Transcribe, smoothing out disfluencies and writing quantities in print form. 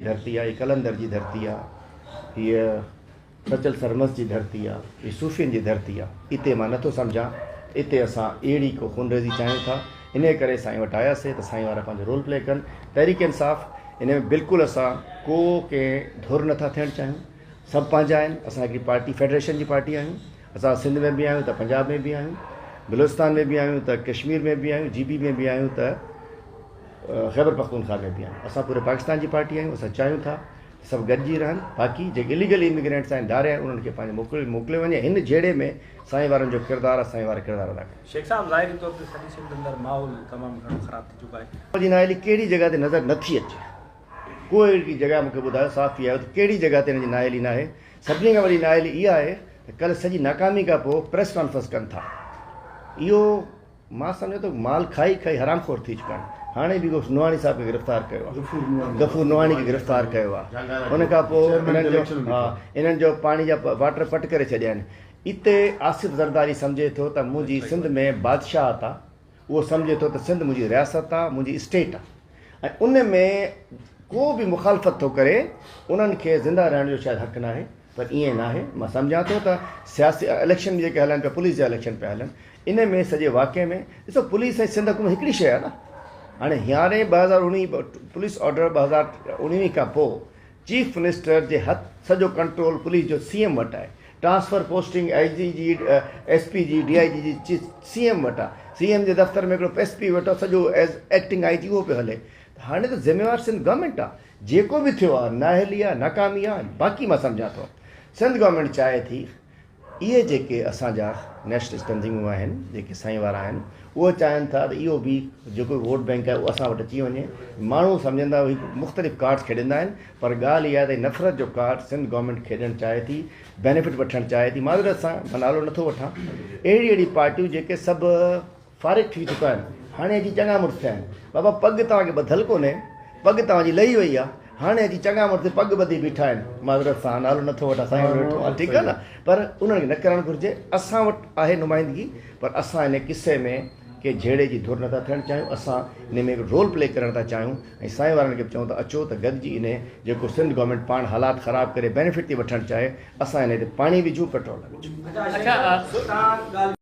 ڌرتي آ، هي قلندر جي ڌرتي آ، هيء سچل سرمست جي ڌرتي آ، هي صوفين جي ڌرتي آ، اتي مان نٿو سمجهان ته اتي اسان اهڙي ڪو خونريزي چاهيون ٿا، انهيء ڪري سائين وٽ آياسي ته سائين وارا پنهنجو رول پلي ڪن. تحريڪ انصاف ان ۾ بلڪل اسان ڪو ڪنهن ڌر نٿا ٿيڻ چاهيون، سڀ پنهنجا آهن، اسان هڪڙي پارٽي فيڊريشن جي پارٽي آهيون، اسان سنڌ ۾ به آهيون ته پنجاب ۾ به آهيون، بلوچستان ۾ به آهيون ته ڪشمير ۾ به آهيون، جي بي ۾ به آهيون ته خيبر پختونخوا ۾ به آهيون، اسان پوري پاڪستان جي پارٽي آهيون، اسان چاهيون ٿا ته سڀ گڏجي رهن، باقي جيڪي اليگل اميگرينٽس آهن ڌاريا آهن انهن کي پنهنجي موڪليو موڪليو وڃي، هن جهيڙي ۾ سائين وارن جو ڪردار آهي، سائين وارا ڪردار ادا ڪن. شيخ صاحب ظاهري طور تي سڄي سنڌ اندر ماحول تمام گهڻو خراب ٿي چڪو آهي. جي نااهلي ڪهڙي جڳهه تي نظر نٿي اچي ڪو اهڙي جڳهه مون کي ٻڌايو صاف ٿي آيو ته ڪهڙي جڳهه تي هن جي نااهلي ناهي سڀني کان وڏي نااهلي اها آهي ته ڪلهه سڄي ناڪامي کان پوء پريس ڪانفرنس ڪن ٿا اهو مان سمجهان ٿو مال کائي کائي حرام خور ٿي چڪا آهن هاڻي به نوحاڻي صاحب کي گرفتار ڪيو آهي غفور نوحاڻي کي گرفتار ڪيو آهي ان کان پوء انهن جو ها انهن جو پاڻي جا واٽر پٽ ڪري ڇڏيا آهن اتي آصف زرداري سمجهي ٿو ته منهنجي سنڌ ۾ بادشاهت آهي اهو سمجهي ٿو ته سنڌ منهنجي رياست آهي منهنجي اسٽيٽ آهي ۽ ان ۾ ڪو به مخالفت ٿو ڪري انهن کي زنده رهڻ جو شايد حق ناهي پر ائين ناهي مان سمجهان ٿو ته سياسي اليڪشن جيڪي هلن پيا پوليس جا اليڪشن پيا هلن ان ۾ سڄي واقعي ۾ ڏسو پوليس ۽ سنڌ حڪومت هڪڙي شيء آهي نه هاڻي هيانري 2019 پوليس آرڊر 2019 کان پوء چيف منسٽر جي هٿ سڄو ڪنٽرول پوليس جو سي ايم وٽ آهي ٽرانسفر پوسٽنگ I جي جي ايس پي جي ڊي I جي جي سي ايم وٽ آهي سي ايم جي دفتر ۾ هڪڙو ايس پي ويٺو سڄو ايز ايڪٽنگ I جي اهو پيو هلي ته هاڻي ته ذميوار سنڌ گورنمينٽ آهي جيڪو به ٿيو آهي نااهلي آهي ناڪامي آهي باقي مان سمجهان ٿو سنڌ گورنمينٽ چاهي ٿي اهي جيڪي اسان جا نيشنلسٽ تنظيمون آهن جيڪي سائين وارا آهن اهي چاهين ٿا ته اهو به جيڪو به ووٽ بينڪ آهي اهو اسان وٽ اچي وڃي ماڻهو سمجهندا هي مختلف ڪارڊس کيڏندا آهن پر ڳالهه اها آهي ته نفرت جو ڪارڊ سنڌ گورنمينٽ کيڏڻ چاهي ٿي بينيفٽ وٺڻ چاهي ٿي معذرت سان مان نالو نٿو وٺان اهڙي اهڙي پارٽيون جيڪي سڀ فارغ ٿي چڪا آهن، هاڻي اچي چڱا مڙس ٿيا آهن. بابا پڳ توهان کي ٻڌل ڪونهي، پڳ توهان جي لهي وئي آهي، هاڻي اچي چڱا مڙس ٿي پڳ ٻڌي بيٺا آهن. معذرت سان نالو نٿو وٺان، سائين وٽ ويٺو آهيان، ٺيڪ آهي نه، پر انهن کي نه ڪرڻ گهرجي. اسان وٽ آهي نمائندگي، پر اسان ان قصي ۾ ڪنهن جهيڙي جي ڌر نٿا ٿيڻ چاهيون، اسان ان ۾ هڪ رول پلي ڪرڻ ٿا چاهيون ۽ سائين وارن کي به چئون ته اچو ته گڏجي انهي جيڪو سنڌ گورنمينٽ پاڻ حالات خراب ڪري بينيفٽ ٿي وٺڻ چاهي، اسان انهي تي پاڻي وجهون، پيٽرول نه وجهون. اڇا.